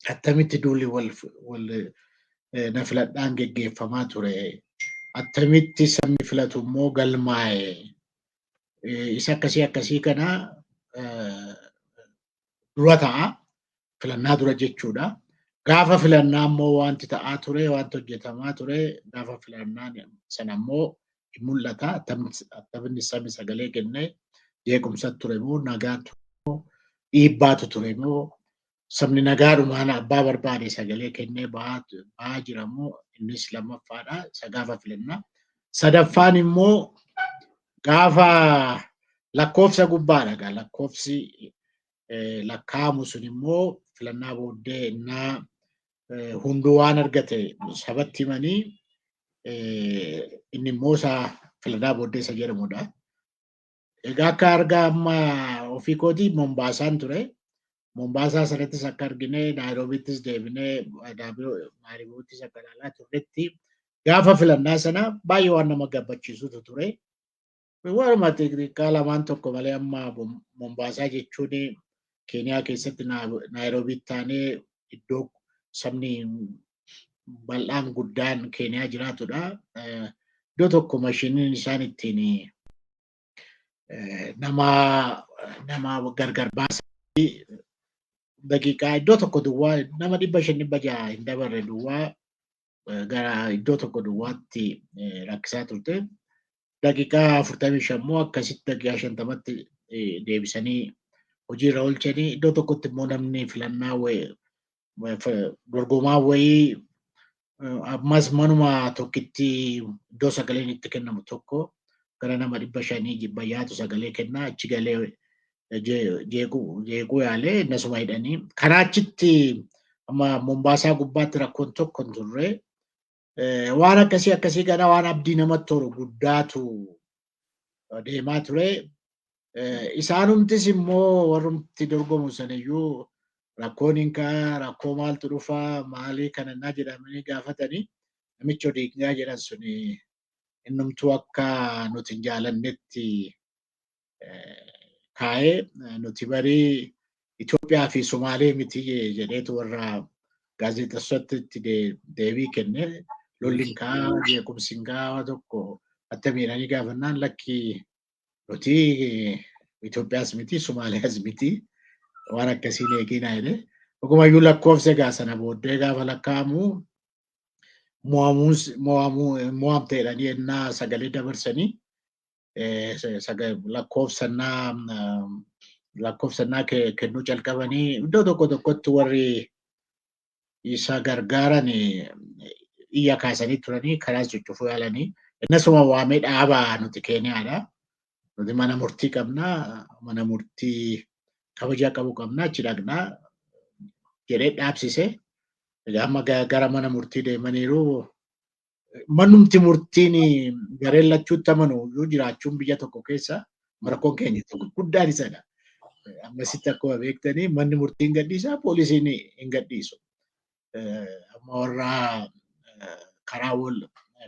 Attamitti duulli wal na filadhaan geggeeffamaa ture? Attamitti sabni filatu immoo galmaa'e? Isa akkasii akkasii kana dura ta'a. Filannaa dura jechuudha. Gaafa filannaa immoo wanti ta'aa ture, wanti hojjetamaa ture, gaafa filannaa sana immoo hin mul'ata. Attamitti sabni sagalee kennee, jeequmsa ture moo nagaa ture moo dhiibbaatu ture moo sabni nagaadhumaan abbaa barbaade sagalee kennee ba'aa jira moo, innis lammaffaadha, isa gaafa filannaa. Sadaffaan immoo gaafa lakkoofsa gubbaadha. Egaa lakkoofsi lakkaa'amu sun immoo filannaa booddee innaa hunduu waan argate sabatti himanii, inni immoo isa filannaa booddee isa jedhamudha. Egaa akka argaa amma ofii kootii Mombaasaan ture. Mombaasaa sanattis akka argine, Naayiroobiittis deebinee Naayiroobiittis akka ilaalaa turretti, gaafa filannaa sana baay'ee waan nama gammachiisutu ture. Waanuma xixiqqaa lamaan tokko malee, amma Mombaasaa jechuun Keeniyaa keessatti Naayiroobiitti taanee iddoo sabni bal'aan guddaan Keeniyaa jiraatudha. Iddoo tokko mashiniin isaan ittiin nama gargar baasanii daqiiqaa iddoo tokko duwwaa nama 500 600 hin dabarre duwwaa gara iddoo tokko duwwaatti rakkisaa turte. Daqiiqaa 45 immoo akkasitti daqiiqaa 50tti deebisanii hojiirra oolchanii, iddoo tokkotti immoo namni filannaa dorgomaa wayii ammas manuma tokkitti iddoo sagaleen itti kennamu tokko gara nama 500 jibbayyaatu sagalee kennaa achi galee jeequu yaalee innasuma hidhanii. Karaa achitti amma Mombaasaa gubbaatti rakkoon tokko hin turre. Waan akkasii akkasii kana waan abdii namatti horu guddaatu deemaa ture. Isaanumtis immoo warrumti dorgomu saniyyuu rakkoon hin ka'a, rakkoo maaltu dhufa, maalii kana naa jedhamanii gaafatanii, namichi Odiingaa jedhan suni innumtuu akka nuti hin jaalannetti kaa'ee, nuti barii Itoophiyaa fi Somaalee miti jedheetu warra gaazexeessatti deebii kenne. Lolli hin ka'a, jeequmsi hin ka'a tokko attamiidhanii gaafannaan, lakki, nuti Itoophiyaas miti, Somaaliyaas miti, waan akkasiin eeginaa jedhe. Dhugumayyuu lakkoofsa egaa sana booddee gaafa lakkaa'amu mo'amte jedhanii ennaa sagalee dabarsanii lakkoofsannaa kennuu calqabanii, iddoo tokko tokkotti warri isa gargaaran iyya kaasanii turanii karaa cuccufuu yaalanii, innasuma waamee dhaabaa, nuti Keeniyaadha. Nuti mana murtii qabna, mana murtii kabajaa qabu qabna, achi dhaqnaa jedhee dhaabsise. Egaa amma gara mana murtii deemaniiru. Manumti murtiin gareen lachuutti amanu iyyuu jiraachuun biyya tokko keessa rakkoon keenya tokko guddaan isadha. Ammasitti akkuma beektanii manni murtii hin gadhiisa, poolisiin hin gadhiisu. Amma warra karaa wal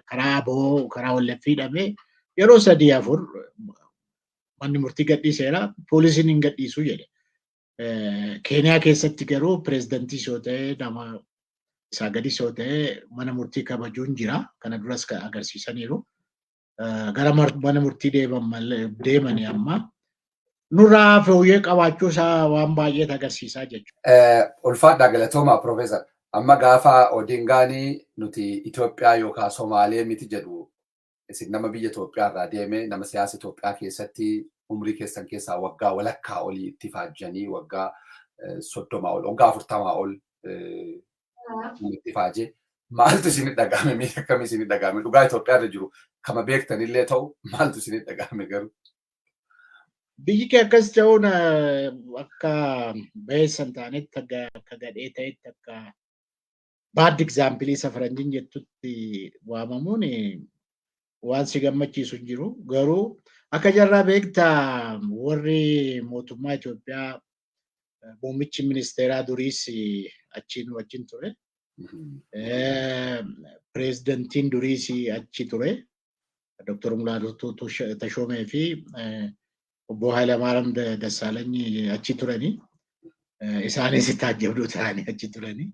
karaa boo karaa wallafii hidhamee yeroo sadii afur manni murtii gadhiiseera, poolisiin hin gadhiisu jedhe. Keeniyaa keessatti garuu pireezidantii yoo ta'e, nama isaa gadis yoo ta'e, mana murtii kabajuun jira. Kana duras agarsiisaniiru. Gara mana murtii deemanii amma nurraa fooyyee qabaachuu isaa waan baay'eet agarsiisaa jechuudha. Ulfaadhaa, galatoomaa Profeesar. Amma gaafa Odingaanii nuti Itoophiyaa yookaan Somaalee miti jedhu, isin nama biyya Itoophiyaa irraa deeme, nama siyaasa Itoophiyaa keessatti umrii keessan keessaa waggaa walakkaa olii itti faajjanii, waggaa 30 ol, waggaa 40 ol itti faajee, maaltu isin dhaga'ame? Miira akkamii isin dhaga'ame? Dhugaa Itoophiyaa irra jiru kama beektanillee ta'u, maaltu isin dhaga'ame garuu? Biyyi kee akkas ta'uun akka baheessa hin taanetti, akka gadhee ta'etti, akka bad example isa faranjiin jettutti waamamuun waan si gammachiisu hin jiru. Garuu akka jarraa beektaa warri mootummaa Itoophiyaa, muummichi ministeeraa duriis achiin wajjin ture. Pireezidantiin duriis achi ture. Dr. Mulaatu Tashoomee fi obbo Hayilamaariyaam Dassaalany achi turani. Isaanis taajjabduu ta'anii achi turanii.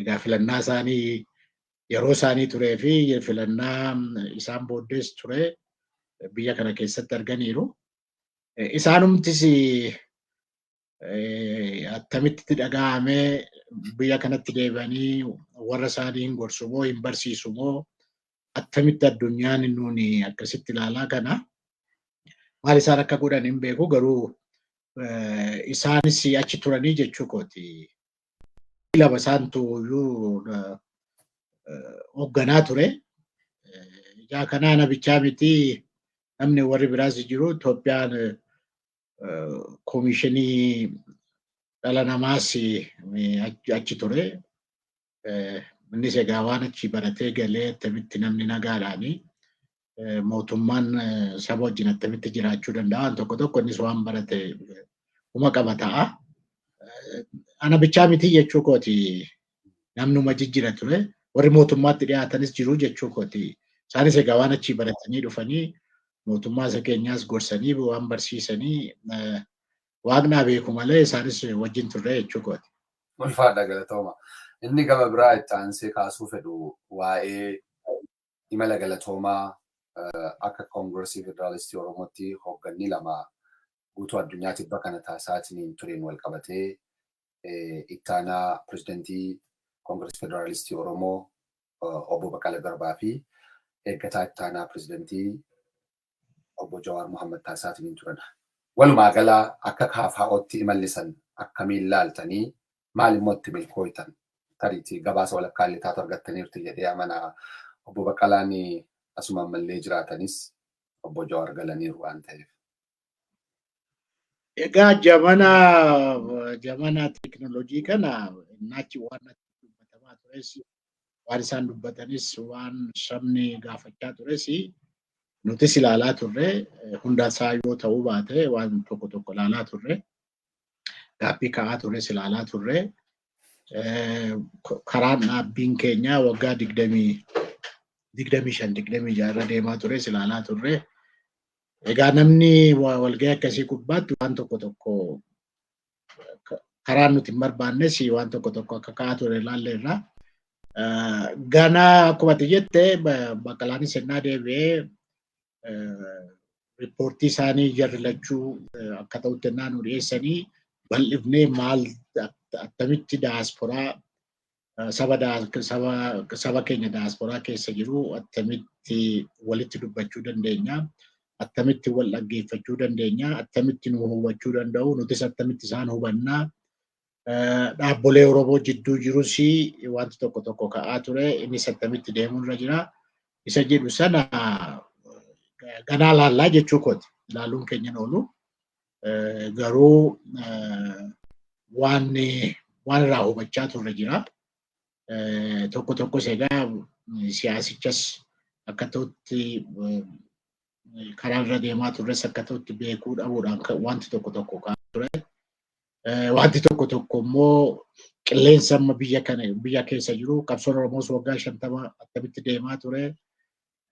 Egaa filannaa isaanii yeroo isaanii turee fi filannaa isaan booddees ture biyya kana keessatti arganiiru. Isaanumtis attamitti dhaga'amee biyya kanatti deebi'anii warra isaanii hin gorsu moo hin barsiisu moo, attamitti addunyaan nuuni akkasitti ilaalaa kana, maal isaan akka godhan hin beeku, garuu isaanis achi turanii jechuu kooti. Lama isaantu iyyuu hoogganaa ture. Ijaa kanaa nabichaa miti, namni warri biraas jiru. Itoophiyaan koomishinii dhala namaas achi ture. Innis egaa waan achi baratee galee attamitti namni nagaadhaanii mootummaan saba wajjin attamitti jiraachuu danda'a, waan tokko tokko innis waan barate uma qaba ta'a. Ana bichaa miti jechuu kooti, namnuma jijjira ture. Warri mootummaatti dhiyaatanis jiru jechuu kooti. Isaanis egaa waan achii baratanii dhufanii mootummaa isa keenyaas gorsanii waan barsiisanii waaqnaa beeku malee isaanis wajjin turre jechuu kooti. Ulfaadha, galatooma. Inni gama biraa itti aansee kaasuu fedhu waa'ee imala galatoomaa akka Koongiresii Federaalistii Oromootti hoogganni lama guutuu addunyaa tibba kana taasisaatiin tureen wal qabatee, ittaanaa pirezidantii Koongiresii Federaalistii Oromoo obbo Baqqalaa Garbaa fi eeggataa ittaanaa pirezidantii obbo Jawaar Mohammad taasisaatiin turan. Walumaa galaa akka KFO'tti imalli san akkamiin laaltanii, maal immoo itti milkooytan? Tariitii gabaasa walakkaa illee taatu argattaniirtu jedhee amana. Obbo Baqqalaan asuma ammallee jiraatanis obbo Jawaar galaniiru waan ta'eef. Egaa jamana teekinooloojii kana naachi waan dubbatamaa tures, waan isaan dubbatanis, waan sabni gaafachaa tures nutis ilaalaa turre. Hunda isaa yoo ta'uu baate waan tokko tokko ilaalaa turre. Gaaffii ka'aa tures ilaalaa turre. Karaan dhaabbiin keenya waggaa 25, 26 irra deemaa tures ilaalaa turre. Egaa namni walgahii akkasii gubbaatti waan tokko tokko karaan nuti hin barbaannes waan tokko tokko akka ka'aa ture ilaalleerra. Gana akkuma ati jette, Baqqalaanis ennaa deebi'ee riippoortii isaanii jarri lachuu akka ta'utti ennaa nu dhiyeessanii bal'ifnee maal attamitti daasporaa saba keenya daasporaa keessa jiru attamitti walitti dubbachuu dandeenya, attamitti wal dhaggeeffachuu dandeenya, attamitti nu hubachuu danda'u, nutis attamitti isaan hubannaa. Dhaabbolee Oromoo jidduu jirus wanti tokko tokko ka'aa ture, innis attamitti deemuun irra jira. Isa jedhu sana ganaa laallaa jechuu kooti. Ilaaluun keenya oolu. Garuu waan waan irraa hubachaa turre jira. Tokko tokkos egaa siyaasichas akka ta'utti karaa irra deemaa turres akka ta'utti beekuu dhabuudhaan wanti tokko tokko ka'aa ture. Wanti tokko tokko immoo qilleensa amma biyya kana biyya keessa jiru, qabsoon Oromoos waggaa 50 attamitti deemaa ture.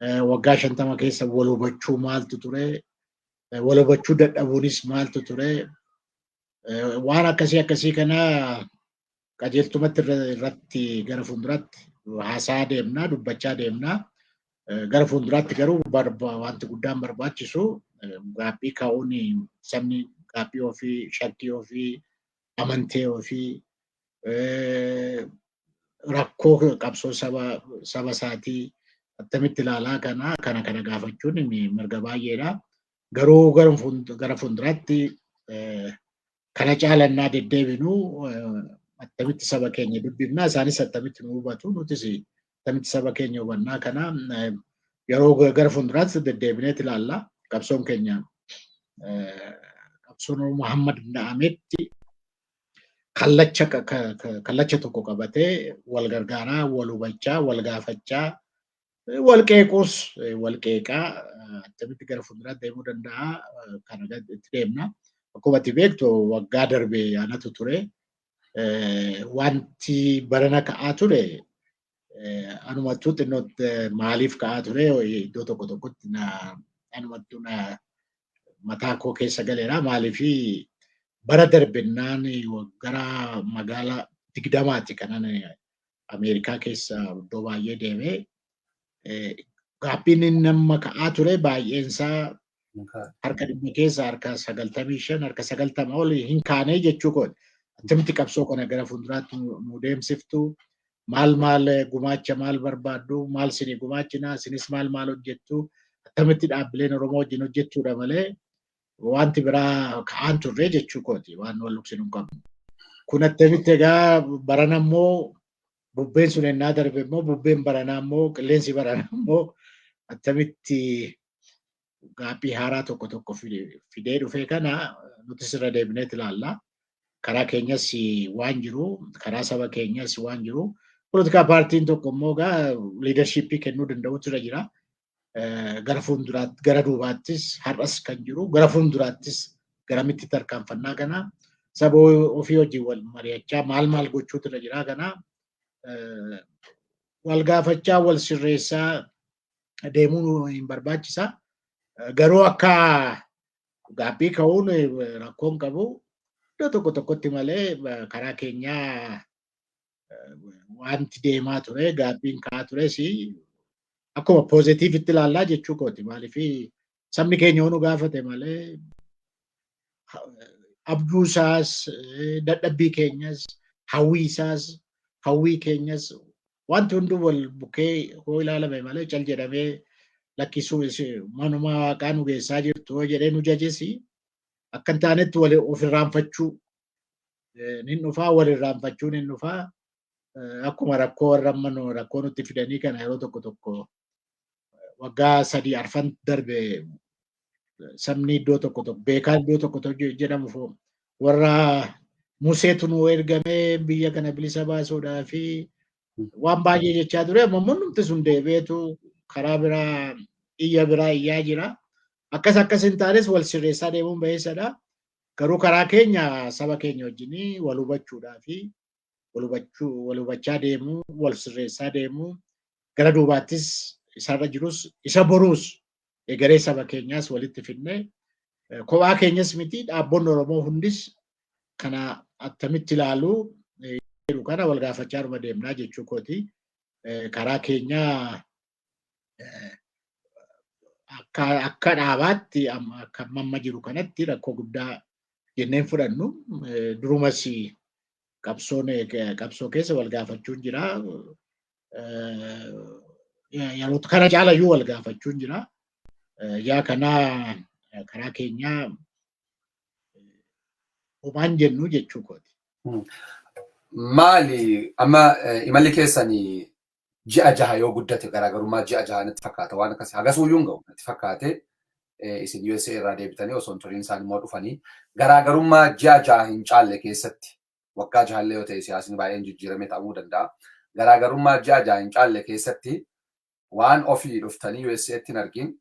Waggaa 50 keessa wal hubachuu maaltu ture? Wal hubachuu dadhabuunis maaltu ture? Waan akkasii akkasii kana qajeeltumatti irratti gara fuulduraatti haasaa deemnaa, dubbachaa deemnaa. Gara fuulduraatti garuu wanti guddaan barbaachisu gaaffii ka'uun, sabni gaaffii ofii, shakkii ofii, amantee ofii, rakkoo qabsoo saba isaatii attamitti ilaalaa kana kana kana gaafachuun mirga baay'eedha. Garuu gara fuulduraatti kana caalannaa deddeebinu attamitti saba keenya dubbifnaa, isaanis attamitti nu hubatu, nutis attamitti saba keenya hubannaa kana yeroo gara fuulduraatti deddeebineet ilaalla. Qabsoon keenya, qabsoon Oromoo hamma danda'ametti kallacha tokko qabatee wal gargaaraa, wal hubachaa, wal gaafachaa, wal qeequus wal qeeqaa attamitti gara fuulduraatti deemuu danda'a kana itti deemna. Akkuma ati beektu waggaa darbe anatu ture. Wanti barana ka'aa ture anumattuu xinnootti maaliif ka'aa ture iddoo tokko tokkotti anumattuu na mataa koo keessa galeera. Maaliif Bara darbinnaan gara magaalaa 20 kanan Ameerikaa keessa iddoo baay'ee deemee gaaffiin inni amma ka'aa ture baay'eensaa harka 100 keessa harka 95 harka 90 ol hin kaanee jechuu kooti. Attamitti qabsoo kana gara fuulduraatti nu deemsiftu, maal maal gumaacha maal barbaaddu, maal sini gumaachina, sinis maal maal hojjettu, attamitti dhaabbileen Oromoo wajjin hojjechuudha malee wanti biraa ka'aan turre jechuu kooti waan wal dhugsinu hin qabnu. Kun attamitti egaa barana immoo bubbeen sun ennaa darbe immoo bubbeen baranaa immoo qilleensi baranaa immoo attamitti gaaffii haaraa tokko tokko fidee dhufee kana nuti sirra deebineet ilaalla. Karaa keenyas waan jiru, karaa saba keenyas waan jiru. Poolitikaa paartiin tokko immoo egaa leadershipii kennuu danda'utu irra jira. Gara fuulduraatti, gara duubaattis har'as kan jiru, gara fuulduraattis garamitti tarkaanfannaa kana saba ofii wajjin wal mari'achaa maal maal gochuutu irra jira kana wal gaafachaa wal sirreessaa deemuun hin barbaachisa. Garuu akka gaaffii ka'uun rakkoon qabu iddoo tokko tokkotti malee karaa keenyaa wanti deemaa ture gaaffiin ka'aa tures akkuma positiveitti ilaallaa jechuu kooti. Maaliif sabni keenya yoo nu gaafate malee abjuu isaas dadhabbii keenyas hawwii isaas hawwii keenyas wanti hunduu wal bukkee hoo ilaalame malee cal jedhamee lakkisuu manuma waaqaa nu geessaa jirtu hoo jedhee nu jajesi akka hin taanetti wal of irraanfachuu nin dhufaa wal irraanfachuun hin dhufaa akkuma rakkoo warra amma rakkoo nutti fidanii kana yeroo tokko tokko waggaa 3 4 darbe sabni iddoo tokko tokko beekaan iddoo tokko tokko jedhamu warra Museetu nu ergamee biyya kana bilisa baasuudhaa fi waan baay'ee jechaa ture. Amma hundumti sun deebi'eetu karaa biraa iyya biraa iyyaa jira. Akkas akkas hin taanes wal sirreessaa deemuun bayeessadha. Garuu karaa keenya saba keenya wajjin wal hubachuudhaa fi wal hubachaa deemuu, wal sirreessaa deemuu, gara duubaattis isarra jirus isa boruus egeree saba keenyaas walitti fidnee kophaa keenyas miti dhaabbonni Oromoo hundis kana attamitti ilaalu jedhu kana wal gaafachaa dhuma deemnaa jechuu kooti. Karaa keenyaa akka dhaabaatti akka amma jiru kanatti rakkoo guddaa jenneen fudhannu. Durumas qabsoon qabsoo keessa wal gaafachuun jira. Yeroo kana caalayyuu wal gaafachuun jira. Yaa kanaa karaa keenyaa homaan jennu jechuu kooti. Maali amma imalli keessanii ji'a 6 yoo guddate garaagarummaa ji'a 6 natti fakkaata waan akkasii hagasuuyyuu hin ga'u natti fakkaate isin USA irraa deebitanii osoo hin turiin isaan immoo dhufanii garaagarummaa ji'a 6 hin caalle keessatti waggaa jahallee yoo ta'e siyaasni baay'een jijjiirame ta'uu danda'a. Garaagarummaa ji'a 6 hin caalle keessatti waan ofii dhuftanii USAtti hin argin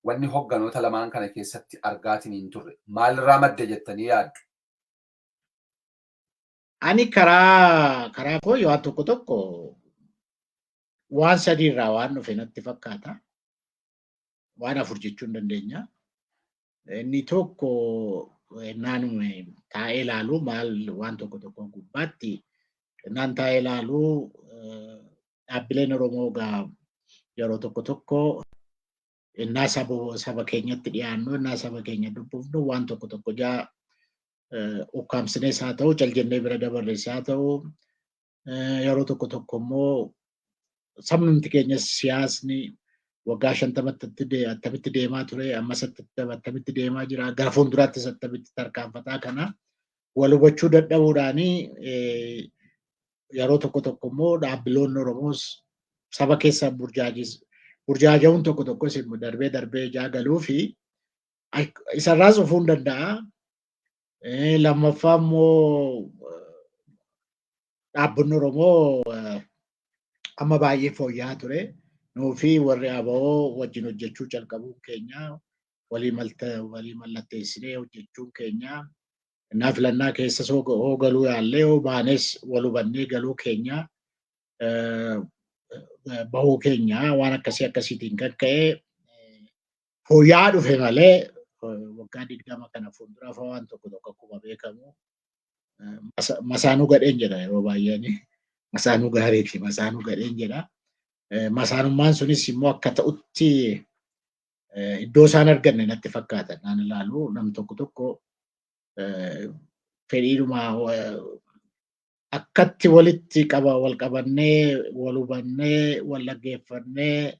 wanni hogganoota lamaan kana keessatti argaatiin hin turre maalirraa madde jettanii yaaddu? Ani karaa koo waan tokko tokko waan sadii irraa waan dhufe natti fakkaata. Waan afur jechuu hin dandeenya. Inni tokko naan taa'ee ilaalu maal waan tokko tokko gubbaatti naan taa'ee ilaalu dhaabbileen Oromoo gaa yeroo tokko tokko innaa saba keenyatti dhiyaannu innaa saba keenya dubbifnu waan tokko tokko jaa ukkaamsinees haa ta'u cal jennee bira dabarrees haa ta'u yeroo tokko tokko immoo sabnumti keenyas siyaasni waggaa 50tti attamitti deemaa ture ammas attamitti deemaa jira gara fuulduraattis attamitti tarkaanfataa kana wal hubachuu dadhabuudhaani yeroo tokko tokko immoo dhaabbiloonni Oromoos saba keessa burjaaja'uun tokko tokkos darbee darbee ijaa galuu fi isarraas dhufuu hin danda'a. Lammaffaa immoo dhaabbonni Oromoo amma baay'ee fooyya'aa ture. Nuu fi warri ABO wajjin hojjechuu calqabuun keenya walii mallatteessinee hojjechuun keenya innaa filannaa keessas hoo galuu yaallee hoo baanes wal hubannee galuu keenya bahuu keenya waan akkasii akkasiitiin kan ka'e fooyya'aa dhufe malee Waggaa 20 kana fuulduraaf waan tokko tokko akkuma beekamu masaanuu gadheen jedha yeroo baay'een, masaanuu gaariiti, masaanuu gadheen jedha. Masaanummaan sunis immoo akka ta'utti iddoo isaan arganne natti fakkaata. Naan ilaalu nam tokko tokko fedhiidhuma akkatti walitti qaba, wal qabannee, wal hubannee, wal dhaggeeffannee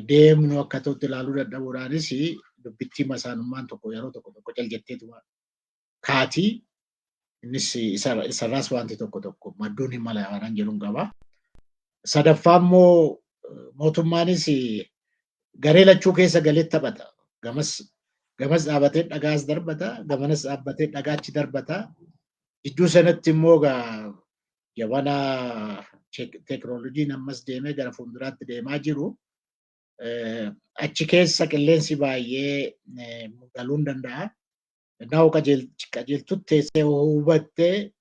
deemnu akka ta'utti ilaaluu dadhabuudhaanis dubbittii masaanummaan tokko yeroo tokko tokko cal jetteetuma kaatii, innis isarraas wanti tokko tokko madduun hin mala waan jedhuun qaba. Sadaffaa immoo mootummaanis garee lachuu keessa galee taphata. Gamas gamas dhaabatee dhagaas darbata, gamanas dhaabbatee dhagaachi darbata. Jidduu sanatti immoo jabana teekinooloojiin ammas deemee gara fuulduraatti deemaa jiru. Achi keessa qilleensi baay'ee galuu hin danda'a. Naa qajeeltutti teessee hubattee,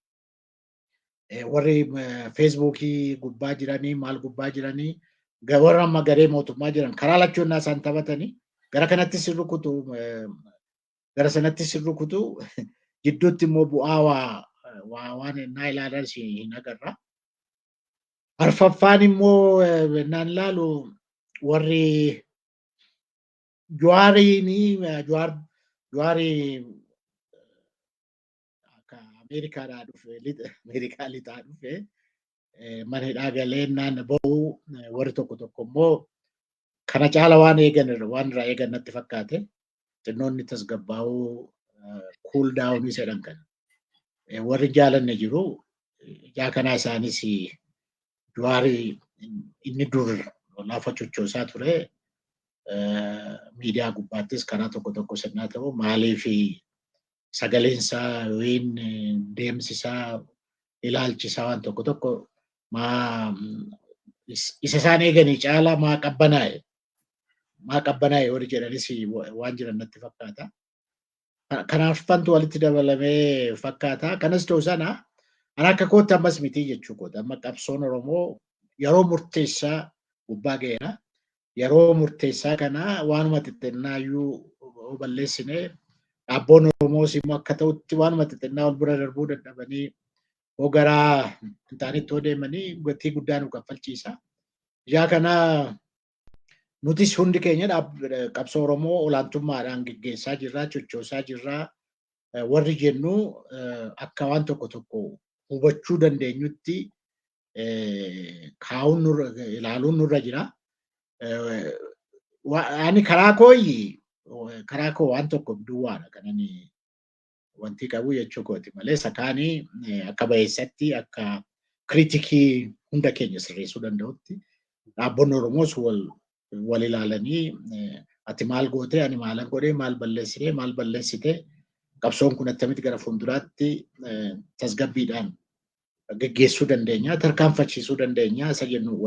warri Feesbuukii gubbaa jiranii, maal gubbaa jiranii, warra amma garee mootummaa jiran karaa lachuun isaan taphatanii gara kanatti si rukutu, gara sanatti si rukutu, jidduutti immoo bu'aa waa waan naa ilaalan hin agarra. Arfaffaan immoo naan ilaalu warri Jawaariin, Jawaarii akka Ameerikaadhaa dhufe, Ameerikaa lixaa dhufe, mana hidhaa galee naan ba'u, warri tokko tokko immoo kana caala waan eegan, waan irraa eegan natti fakkaate, xinnoonni tasgabbaa'uu, cool down jedhan kana. Warri jaalanne jiru ijaa kanaa isaanis Jawaarii inni dur lafa chochoosaa ture miidiyaa gubbaattis karaa tokko tokko sirnaa ta'u, maaliif sagaleen isaa yookiin deemsi isaa, ilaalchi isaa waan tokko tokko maa isa isaan eeganii caala maa qabbanaa'e warri jedhanis waan jiran natti fakkaata. Kanaaf fantu walitti dabalamee fakkaata. Kanas ta'u sana, ani akka kootti ammas miti jechuu kooti. Amma qabsoon Oromoo yeroo murteessaa gubbaa ga'eera. Yeroo murteessaa kana waanuma xixinnaayyuu balleessine, dhaabboon Oromoos immoo akka ta'utti waanuma xixinnaa wal bira darbuu dadhabanii hoo garaa hin taanetti hoo deemanii gatii guddaa nu kaffalchiisa. Ijaa kana nutis hundi keenya qabsoo Oromoo olaantummaadhaan geggeessaa jirraa, chochoosaa jirraa warri jennu akka waan tokko tokko hubachuu dandeenyutti kaa'uun ilaaluun nurra jira. Ani karaa kooyi, karaa koo waan tokko duwwaadha kan ani wanti qabu jechuu kooti malee, sakaanii akka bayeessatti, akka critic hunda keenya sirreessuu danda'utti, dhaabbonni Oromoos wal wal ilaalanii, ati maal goote, ani maalan godhee, maal balleessite, maal balleessite, qabsoon kun attamitti gara fuulduraatti tasgabbiidhaan geggeessuu dandeenya, tarkaanfachiisuu dandeenya isa jennu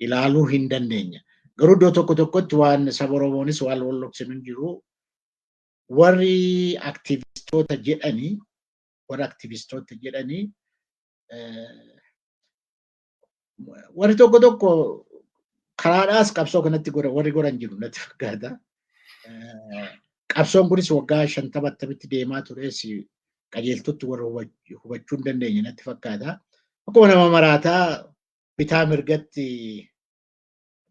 ilaaluu hin dandeenya. Garuu iddoo tokko tokkotti waan saba Oromoonis waan wal dhoksinu hin jiru. Warri aktivistoota jedhanii, warri tokko tokko karaadhaas qabsoo kanatti warri goran jiru natti fakkaata. Qabsoon kunis waggaa 50 attamitti deemaa tures qajeeltutti warra hubachuu hin dandeenye natti fakkaata. Akkuma nama maraataa bitaa mirgatti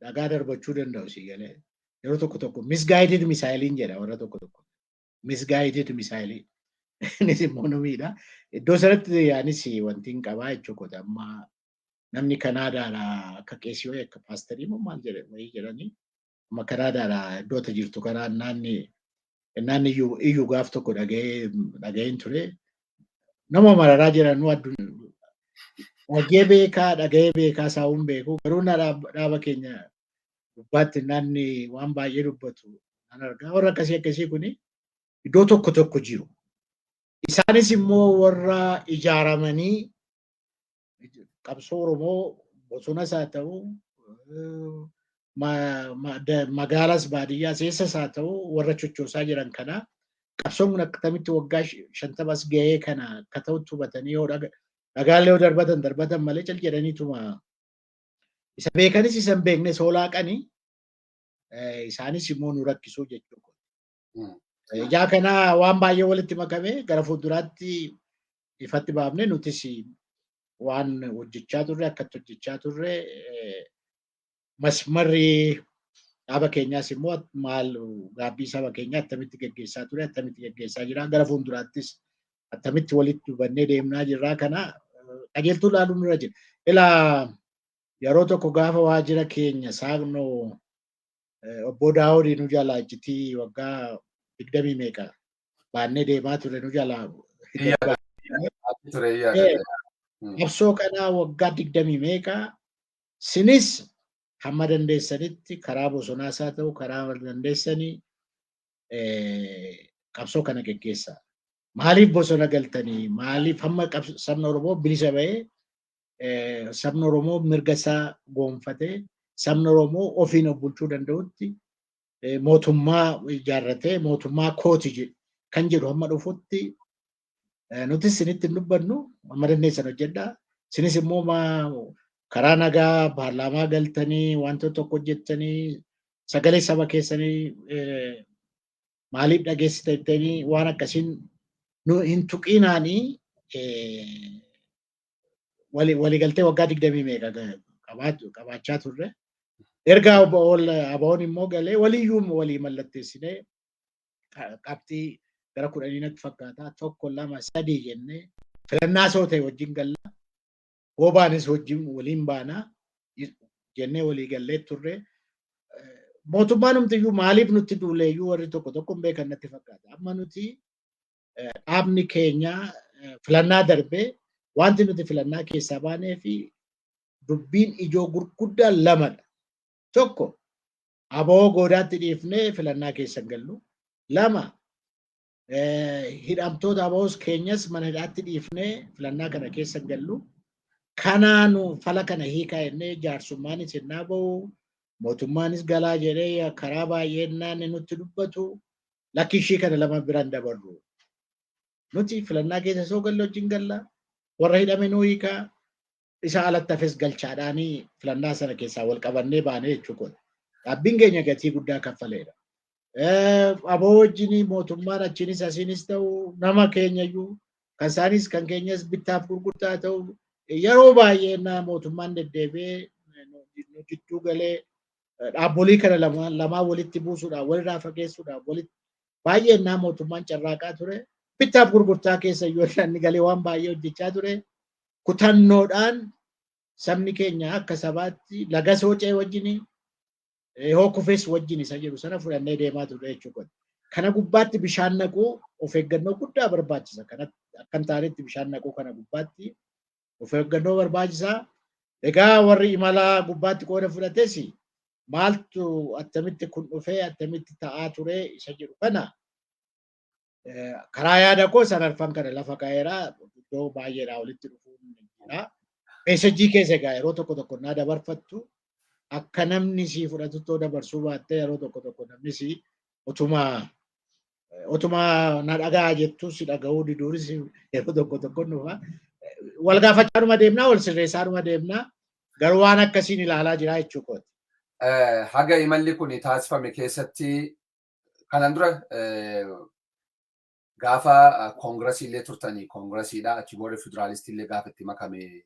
dhagaa darbachuu danda'u si galee. Yeroo tokko tokko misguided missileiin jedha warra tokko tokko. Misguided missile. Innis immoo nu miidha. Iddoo sanatti anis wanti hin qabaa jechuudha. Amma namni Kanaadaadha akka qeesii wayii, akka paasterii moo maal jedhe wayii jedhanii, amma Kanaadaadha iddoo jirtu kanaa naanni iyyuu gaaf tokko dhaga'een ture. Nama mararaa jiran addunyaa dhagee beekaa, dhaga'ee beekaa saawun beeku, garuu dhaaba keenya gubbaatti naanni waan baay'ee dubbatu nan argaa. Warra akkasii akkasii kuni iddoo tokko tokko jiru. Isaanis immoo warra ijaaramanii qabsoo Oromoo bosonas haa ta'u, magaalas baadiyyaas eessas haa ta'u warra chochoosaa jiran kana, qabsoon kun akkamitti waggaa 50s gahee kana akka ta'utti hubatanii yoo dhagaallee yoo darbatan darbatan malee cal jedhaniituma isa beekanis isa hin beeknes hoolaaqanii isaanis immoo nu rakkisuu jechuudha. Ijaa kana waan baay'ee walitti makame gara fuulduraatti ifatti baafne nutis waan hojjechaa turre akkatti hojjechaa turre, masmarri dhaaba keenyaas immoo maal, gaabbii saba keenyaa attamitti geggeessaa ture, attamitti geggeessaa jira, gara fuulduraattis attamitti walitti hubannee deemnaa jirraa kana qajeeltuu ilaaluun nurra jira. Ilaa, yeroo tokko gaafa waajjira keenya saaqnoo obbo Daawudii nu jalaa iccitii waggaa 20 meeqa baannee deemaa ture nu jalaa. Qabsoo kanaa waggaa 20 meeqa sinis hamma dandeessanitti karaa bosonaas haa ta'u karaa dandeessanii qabsoo kana geggeessaa. Maaliif bosona galtanii? Maaliif hamma sabni Oromoo bilisa bahee, sabni Oromoo mirga isaa goonfatee, sabni Oromoo ofiin of bulchuu danda'utti, mootummaa ijaarratee mootummaa kooti kan jedhu hamma dhufutti nutis isinitti hin dubbannu, hamma dandeessan hojjedhaa. Isinis immoo karaa nagaa paarlaamaa galtanii wantoota tokko hojjettanii sagalee saba keessanii maaliif dhageessitanii waan akkasiin nu hin tuqinaanii waliigaltee waggaa 20 meeqa qabaachaa turre. Erga ABO'n immoo galee waliyyuu walii mallatteessinee qabxii gara 10 natti fakkaata, tokko, lama, sadii jennee filannaa soo ta'e wajjin galla. Goobaanis wajjin waliin baanaa jennee walii gallee turre. Mootummaan humtiyyuu maaliif nutti duuleeyyuu warri tokko tokko hin beekan natti fakkaata. Amma nuti dhaabni keenya filannaa darbee wanti nuti filannaa keessaa baanee fi dubbiin ijoo gurguddaa lamadha. Tokko, ABO goodaatti dhiifnee filannaa keessa hin gallu. Lama, hidhamtoota ABOs keenyas mana hidhaatti dhiifnee filannaa kana keessa hin gallu. Kanaanu fala kana hiikaa jennee jaarsummaanis hinnaa bahu, mootummaanis galaa jedhee karaa baay'een naanni nutti dubbatu, lakki, ishii kana lama biraan dabarru. Nuti filannaa keessa soo galle wajjin galla, warra hidhame nuu hiikaa, isa alatti hafes galchaadhaanii filannaa sana keessaa wal qabannee baanee jechuudha. Dhaabbiin keenya gatii guddaa kaffaleera. ABO wajjin mootummaan achiinis asiinis ta'u, nama keenyayyuu kan isaanis kan keenyas bittaaf gurgurtaa ta'u, yeroo baay'ee mootummaan deddeebi'ee nu jidduu galee dhaabbolii kana lamaan walitti buusuudhaaf, walirraa fageessuudhaaf walitti baay'ee mootummaan carraaqaa ture. Bittaaf gurgurtaa keessa iyyuu inni galee waan baay'ee hojjechaa ture. Kutannoodhaan sabni keenya akka sabaatti laga soocee wajjin hoo kufes wajjin isa jedhu sana fudhannee deemaa turre jechuudha. Kana gubbaatti bishaan naquu of eeggannoo guddaa barbaachisa. Akka hin taanetti bishaan naquu kana gubbaatti of eeggannoo barbaachisaa. Egaa warri imala gubbaatti qooda fudhates maaltu attamitti kun dhufee attamitti ta'aa ture isa jedhu kana karaa yaada koo sanarfan kana lafa kaa'eera, iddoo baay'eedhaa walitti dhufuun jira. Message keessa egaa yeroo tokko tokko naa dabarfattu akka namni sii fudhatuttoo dabarsuu baattee, yeroo tokko tokko namni sii otuma na dhagaa jettu si dhaga'uu diduunis yeroo tokko tokko dhufa. Wal gaafachaadhuma deemnaa, wal sirreessaadhuma deemnaa, garuu waan akkasiin ilaalaa jira jechuu kooti. Haga imalli kun taasifame keessatti kanan dura gaafa koongirasii illee turtanii koongirasiidha, achi booda federaalistii illee gaafa itti makame,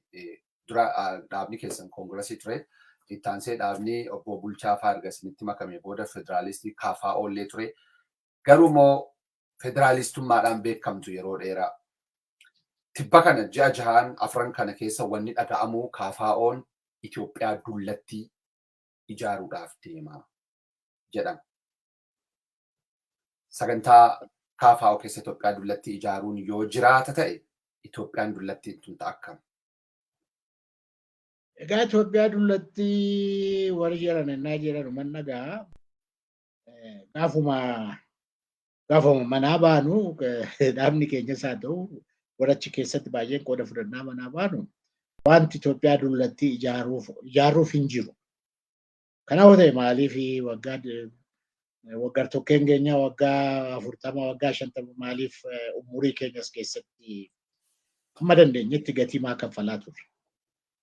dura dhaabni keessan koongirasii ture. Ittaansee dhaabni obbo Bulchaa fa'aa erga isinitti makame booda federaalistii KFO illee ture. Garuu immoo federaalistummaadhaan beekamtu yeroo dheeraa. Tibba kana ji'a jahaan afran kana keessa wanni dhaga'amu KFO'n Itoophiyaa dullattii ijaaruudhaaf deema jedhama. Sagantaa KFO keessa Itoophiyaa dullattii ijaaruun yoo jiraata ta'e, Itoophiyaan dullattiin tun ta'a akkam? Egaa Itoophiyaa dullattii warri jedhan ennaa jedhan man dhagaa. Gaafuma manaa baanu, dhaabni keenyas haa ta'u warra achi keessatti baay'een qooda fudhannaa manaa baanu, wanti Itoophiyaa dullattii ijaaruuf hin jiru. Kanaaf ta'e maaliif waggaa waggaa tokkeen keenya waggaa 40, waggaa 50 maaliif umurii keenyas keessatti hamma dandeenyetti gatii maa kaffalaa turre?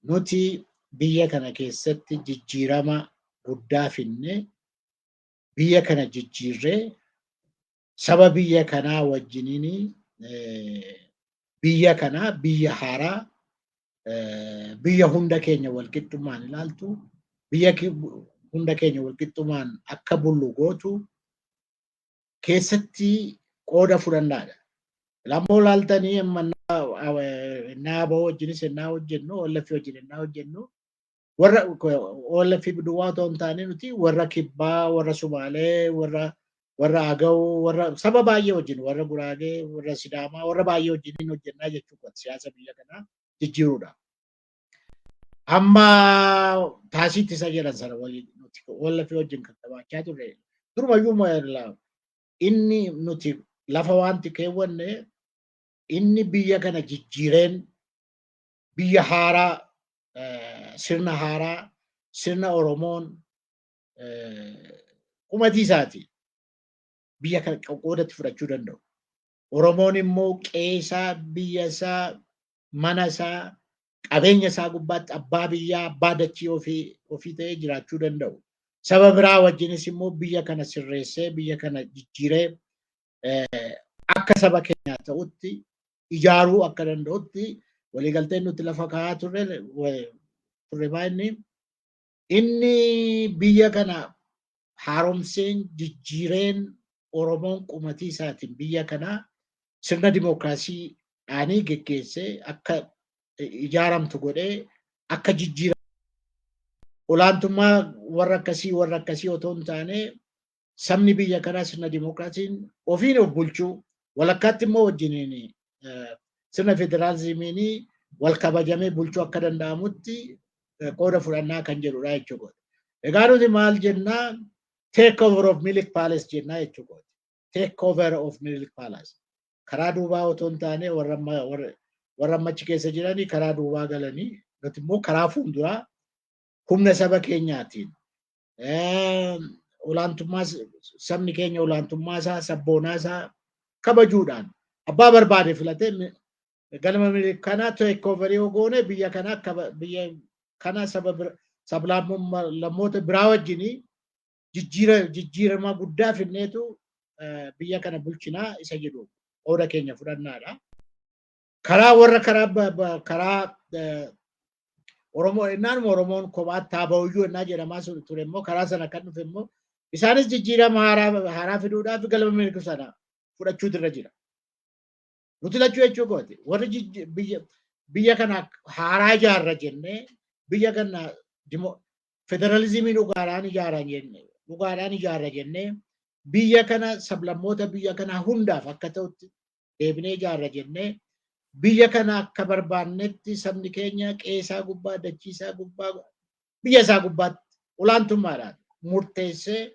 Nuti biyya kana keessatti jijjiirama guddaa finne, biyya kana jijjiirree Saba biyya kanaa wajjiniin biyya kanaa, biyya haaraa, biyya hunda keenya walqixxummaan ilaaltu, biyya hunda keenya walqixxummaan akka bullu gootu keessatti qooda fudhannaadha. Lammoo laaltanii amma naaba wajjinis ennaa hojjennu, OLF wajjin ennaa hojjennu, warra OLF duwwaa otoo hin taane nuti warra Kibbaa, warra Sumaalee, warra Agaw, warra saba baay'ee wajjin, warra Guraagee, warra Sidaamaa, warra baay'ee wajjin hojjennaa jechuudha siyaasa biyya kanaa jijjiiruudha. Amma taasiitti isa jedhan sana nuti OLF wajjin kan qabaachaa turre durumayyuu inni nuti lafa wanti keewwanne inni biyya kana jijjiireen biyya haaraa, sirna haaraa, sirna Oromoon qumatii isaati biyya kana qoodatti fudhachuu danda'u. Oromoon immoo qe'ee isaa, biyya isaa, mana isaa, qabeenya isaa gubbaatti abbaa biyyaa, abbaa dachii ofii ta'ee jiraachuu danda'u. Saba biraa wajjinis immoo biyya kana sirreessee, biyya kana jijjiiree akka saba keenyaa ta'utti ijaaruu akka danda'utti waliigalteen nuti lafa kaa'aa turre inni inni biyya kana haaromseen jijjiireen Oromoon qumatii isaatiin biyya kana sirna dimookiraasii dhaanii geggeessee akka ijaaramtu godhee akka jijjiiramu olaantummaa warra akkasii otoo hin taane sabni biyya kanaa sirna dimookiraasiin ofiin of bulchuu, walakkaatti immoo wajjiniin sirna federaalizimiin wal kabajamee bulchuu akka danda'amutti qooda fudhannaa kan jedhudha jechuudha. Egaa nuti maal jennaa? Take over of Minilik Palace jennaa jechuudha. Take over of Minilik Palace. Karaa duubaa otoo hin taane warra ammachi keessa jiranii karaa duubaa galanii, nuti immoo karaa fuulduraa humna saba keenyaatiin olaantummaa sabni keenya, olaantummaa isaa, sabboonaa isaa kabajuudhaan abbaa barbaade filatee galma Minilik kana take over yoo goone, biyya kana biyya kana saba sablammoota biraa wajjinii jijjiirama guddaa finneetu biyya kana bulchinaa isa jedhu qooda keenya fudhannaadha. Karaa warra karaa Oromoo innaanuma Oromoon kophaatti haa ba'uyyuu innaa jedhamaa ture immoo karaa sana kan dhufe immoo isaanis jijjiirama haaraa fiduudhaaf galma Minilik sana fudhachuutu irra jira. Nuti lachuu jechuu kooti. Warri biyya kana haaraa ijaarra jennee, biyya kana federalizimii dhugaadhaan ijaarra jennee, biyya kana sablammoota biyya kana hundaaf akka ta'utti deebinee ijaarra jennee, biyya kana akka barbaannetti sabni keenya qe'ee gubbaa, dachii isaa gubbaa, biyya isaa gubbaatti olaantummaadhaan murteessee,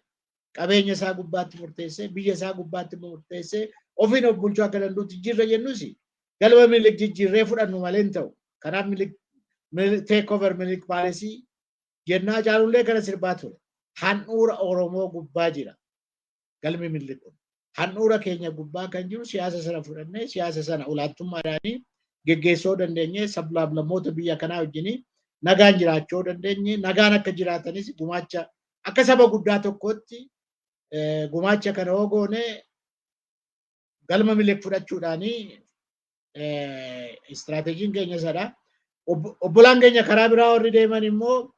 qabeenya isaa gubbaatti murteessee, biyya isaa gubbaatti murteessee ofiin of bulchuu akka danda'utti jirra jennus galma Minilik jijjiirree fudhannu malee hin ta'u. Kanaaf Minilik take over Minilik Palace jennaa caalullee kana sirbaa ture. Handhuura Oromoo gubbaa jira galmi Minilik kun. Handhuura keenya gubbaa kan jiru siyaasa sana fudhannee siyaasa sana olaantummaadhaanii geggeessuu dandeenye, sablammoota biyya kanaa wajjin nagaan jiraachuu dandeenye, nagaan akka jiraatanis gumaacha akka saba guddaa tokkootti gumaacha kana hoo goone, galma Minilik fudhachuudhaanii istiraateejiin keenya sadha. Obbolaan keenya karaa biraa warri deeman immoo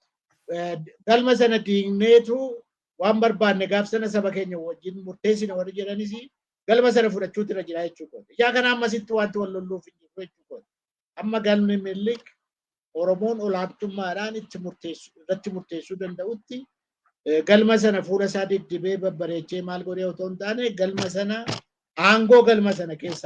galma sana diigneetu waan barbaanne gaaf sana saba keenya wajjin murteessina warri jedhanis galma sana fudhachuutu irra jira jechuudha. Ijaa kana ammasitti wanti wal lolluuf hin jiru jechuudha. Amma galmi Minilik Oromoon olaantummaadhaan itti murteessu irratti murteessuu danda'utti galma sana fuula isaa diddibee babbareechee maal godhee otoo hin taane galma sana aangoo galma sana keessaa